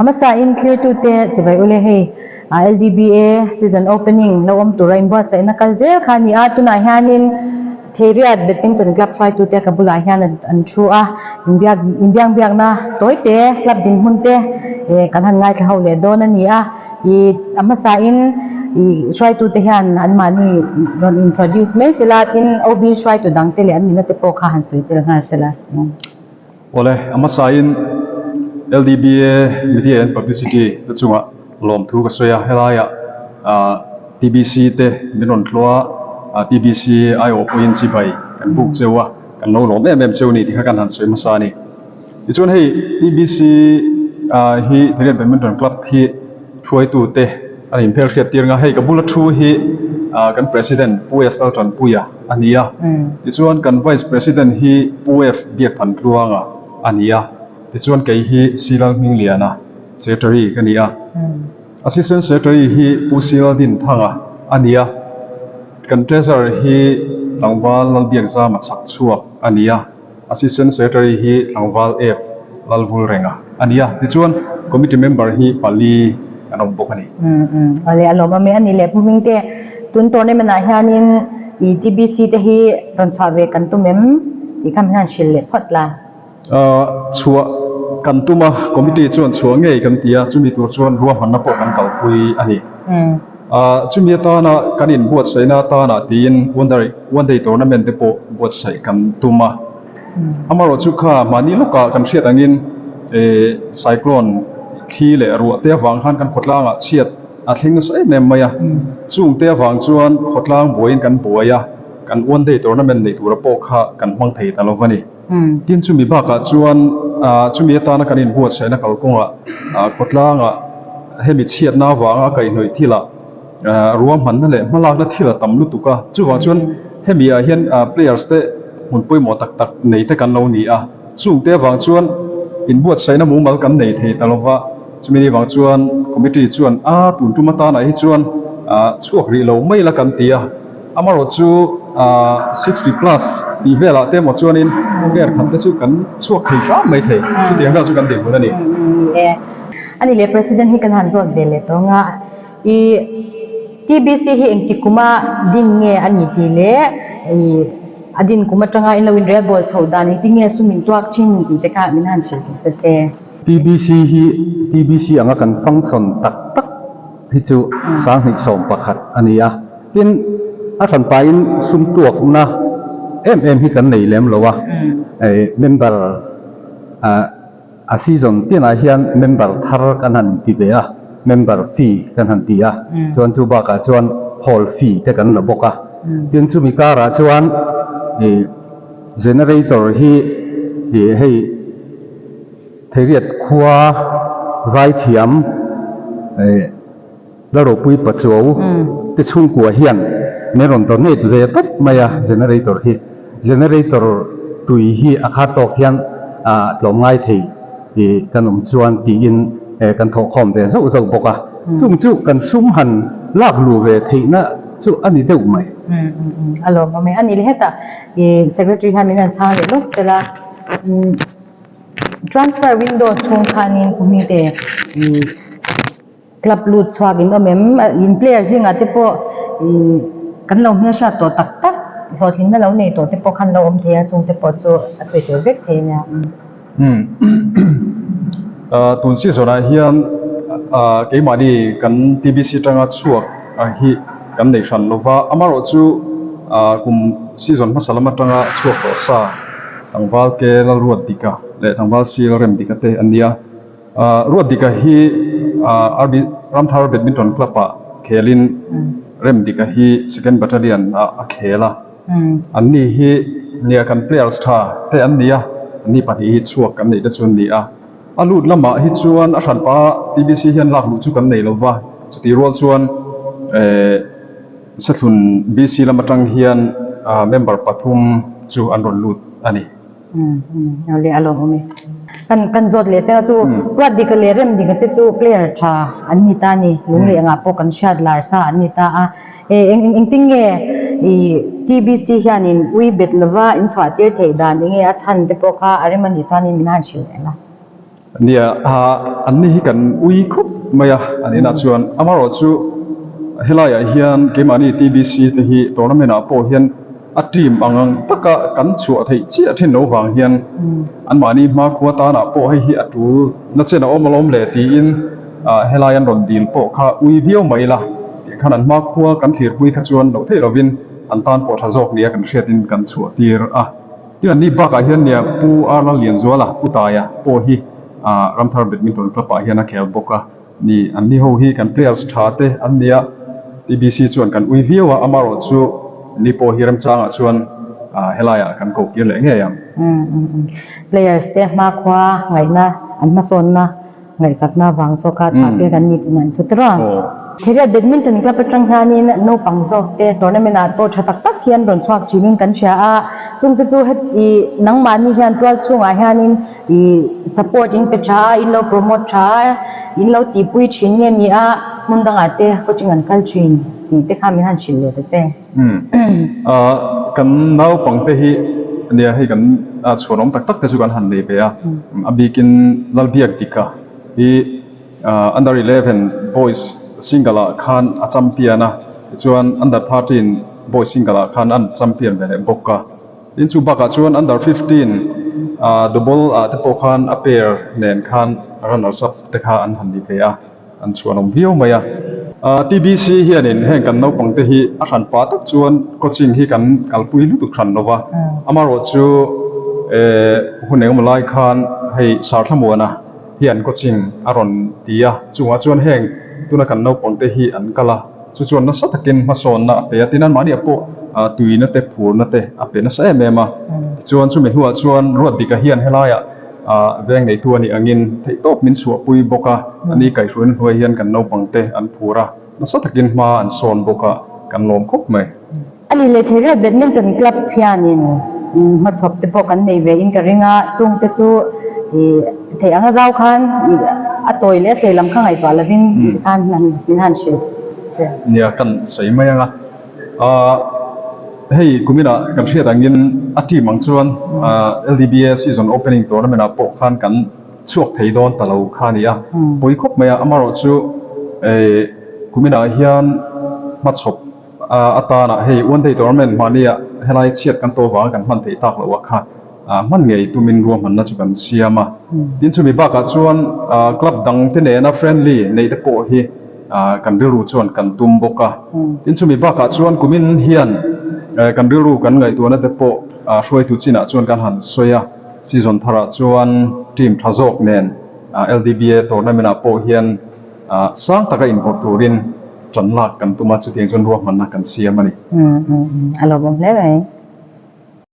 A hmasain thlirtute chibai ule hei LDBA season opening lo awm tura inbuatsaihna kal zel kha a ni a, tunah hianin Theiriat Badminton Club hruaitute ka bulah hian an thu a, inbiak inbiang biakna tawite club dinhmun te kan han ngaithla ho leh dawn a ni a, ih a hmasain ih hruaitute hian anmahni rawn introduce mai sela tin OB hruaitu dangte leh an nihna te pawh kha han sawi tel nghal sela. Awle, a hmasain LDBA Media and Publicity te chungah lawmthu ka sawi a, helaiah TBC te min rawn tluah a, TBC aiawh pawhin chibai kan buk cheu a, kan lo lawm em em cheu ni tih kha kan han sawi hmasa a ni. Tichuan hei TBC hi Therian Badminton Club hi hruaitute an inphel hriat tir nga, hei ka bula thu hi kan President Pu S Laltanpuia a ni a, tichuan kan Vice President hi Pu F Biakthantluanga a ni a, tichuan kei hi C Lalhmingliana Secretary ka ni a, Assistant Secretary hi Pu C Laldinthanga a ni a, kan Treasurer hi Tlangval Lalbiakzama Chhakchhuak a ni a. Assistant Secretary hi Tlangval F Lalvulrenga a ni a, tichuan Committee Member hi pali an awm bawk a ni. Awle a lawm awm e a ni leh Pu Hmingte, tun tournament ah hianin i TBC te hi rawn chhuah ve kan tum em tih kha min han hrilh leh phawt la. Chhuah kan tum a, Committee chuan chhuah ngei kan ti a, chumi tur chuan ruahmanna pawh kan kalpui a ni. Chumi atana kan inbuatsaihna atana tiin one day tournament te pawh buatsaih kan tum a. Amaherawh chu kha mahni lawkah kan hriat angin cyclone thli leh ruah te avang khan kan khawtlangah chhiat a thleng nasa em em mai a. Chung te avang chuan khawtlang buaiin kan buai a, kan one day tournament neih tura pawh kha kan hmang thei ta lo va ni. Tin chumi bakah chuan chumi atana kan inbuatsaihna kalkawngah khawtlangah hemi chhiatna avanga a kaihhnawih thilah ruahmanna leh hmalakna thil a tam lutuk a, chuvang chuan hemi ah hian players te hmun pawimawh tak tak nei te kan lo ni a, chungte avang chuan inbuatsaihna mumal kan nei thei ta lova, chumi ni vang chuan committee chuan a tun tum atanah hi chuan chhuak rih lo mai la kan ti a. Amaherawh chu 60 plus tih velah te emaw chuanin pair khat te chu kan chhuak thei hram mai thei, chutiang vel chu kan dinhmun a ni. E. A ni leh President hi kan han zawt ve leh tawh ang a, i TBC hi engti kuma din nge a ni tih leh i a din kum atanga in lo in relbawl chhoh dan engtin nge sum in tuak thin tih te kha min han hrilh duh ta che. TBC hi TBC anga kan function tak tak hi chu 2011 a ni a. Tin, a hranpain sum tuakna em em hi kan nei lem lo a, member a season tinah hian member thar kan han ti ve a, member fee kan han ti a, chuan chu bakah chuan hall fee te kan la bawk a. Tin, chumi karah chuan generator hi hei Theiriat khua zaithiam Laropui Pachuau te chhungkua hian min rawn donate ve tawp mai a generator hi. Generator tui hi a khat tawk hian tlawm ngai thei kan awm chuan tiin kan thawhkhawm ve zauh zauh bawk a. Chung chu kan sum han lak luh ve theihna chu a ni deuh mai. A lawmawm e. A ni le hetah i secretary hian min han chhang leh lawk sela. Transfer window chhung khanin Pu Hmingte i Club lut chhuak in awm em? In player zingah te pawh ih kan lo hmelhriat tawh tak tak hlawhtlinna lo nei tawh te pawh khan lo awm thei a, chung te pawh chu a sawi tel vek thei a nia. Tun season ah hian keimahni kan TBC atanga chhuak hi kan nei hran lova, amaherawh chu kum season hmasa lam atanga chhuak tawh sa Tlangval ke Lalruatdika leh Tlangval Sil Remdika te an nia. Ruatdika hi RB Ramthar Badminton Club ah khelin Remdika hi Second Battalion ah a khel a. Anni hi nia kan players tha te an ni a, anni pahnih hi chhuak kan neih te chu an ni a. A lut lamah hi chuan a hranpa TBC hian lak luh chu kan nei lo va, chutih rual chuan Sathlun BC lam atang hian member pathum chu an rawn lut a ni. Awle a lawm awm e. Kan kan zawt leh chang a chu ruat dika leh rem dika te chu player tha an ni ta a ni. Lungleh angah pawh kan hriat lar sa an ni ta a. E eng eng engtin nge i TBC hianin ui bet lova in chhuah tir theih dan enge a chhan te pawh kha a rem a nih chuanin min han hrilh leh la. Nia, an ni hi kan ui khawp mai a, an inah chuan amaherawhchu helaiah hian keimahni TBC te hi tournament ah pawh hian a team ang ang taka kan chhuah theih chiah thin lo vang hian anmahni hmakhua tanah pawh hei hi a tul na chen a awm alawm le tiin helai an rawn dil pawh kha ui viau mai ila tih khan an hmakhua kan thlirpui kha chuan loh theih lovin an tan pawh tha zawk nia kan hriatin kan chhuah tir a. Tin anni bakah hian nia Pu Arla Lianzuala, Pu Taia pawh hi Ramthar Badminton Club ah hian a khel bawk a ni. Anni ho hi kan players tha te an nia, TBC chuan kan ui viau a, amaherawh chu anni pawh hi remchangah chuan helaiah kan ko kir leh ngei ang. Players te hmakhua ngaihna an hmasawnna Ngaihsakna vang zawk a chhuah tir kan ni tih an chhut rua. Theriat Badminton Club atang hianin naupang zawk te tournament ah pawh tha tak tak hi an rawn chhuak thinin kan hria a, chungte chu heti nangmahni hian tual chhungah hianin ih support in pe tha a, in lo promote tha a, in lo tihpui thin nge ni a, hmun dangah te coaching an kal thin tih te kha min han hrilh leh ta che. Umm kan naupangte hi nia hei kan chhuanawm tak tak te chu kan han nei ve a, a bikin Lalbiak Dika hi under 11 boys single ah khan a champion a, tichuan under 13 boys single ah khan an champion ve leh bawk a, tin chu bakah chuan under 15 double ah te pawh khan a pair nen khan runners up te kha an han ni ve a. An chhuanawm viau mai a. TBC hianin heng kan naupangte hi a hran pah tak chuan coaching hi kan kalpui lutuk hran lo va. Amaherawh chu hun engemaw lai khan hei Sarthlamuana hian coaching a rawn ti a, chungah chuan heng tuna kan naupangte hi an kal a, chu chuan nasa takin hmasawnna a pe a, tin anmahniah pawh tuina te phurna te a pe nasa em em a. Tichuan chumi hnuah chuan Ruatdika hian helaiah Veng neitu a nih angin theihtawp min chhuahpui bawk a, ani kaihhruaina hnuai hian kan naupangte an phur a, nasa takin hma an sawn bawk a, kan lawm khawp mai. A ni leh thei riat Badminton Club hianin hmachhawp te pawh kan nei ve in ka ring a, chungte chu theih anga zau khan a tawi leh a sei lam kha ngaihtuah lovin tikhan min han hrilh. Nia, kan sawi mai ang a. Hei kuminah kan hriat angin a team ang chuan LDBA season opening tournament ah pawh khan kan chhuak thei dawn ta lo kha a ni a, pawi khawp mai a, amaherawh chu kuminah hian hmachhawp atana hei one day tournament mahnia helai chhiat kan tawh vanga kan hman theih tak loh a kha. Hman ngei tumin ruahmanna chu kan siam a, tin chumi bakah chuan club dangte nena friendly neih te pawh hi kan rilru chuan kan tum bawk a. Tin chumi bakah chuan kumin hian kan rilru kan ngaihtuahna te pawh hruaitu chinah chuan kan han sawi a, season tharah chuan team tha zawk nen LDBA tournament ah pawh hian sang taka invawrh turin tan lak kan tum a, chutiang chuan ruahmanna kan siam a ni. A lawmawm hle mai.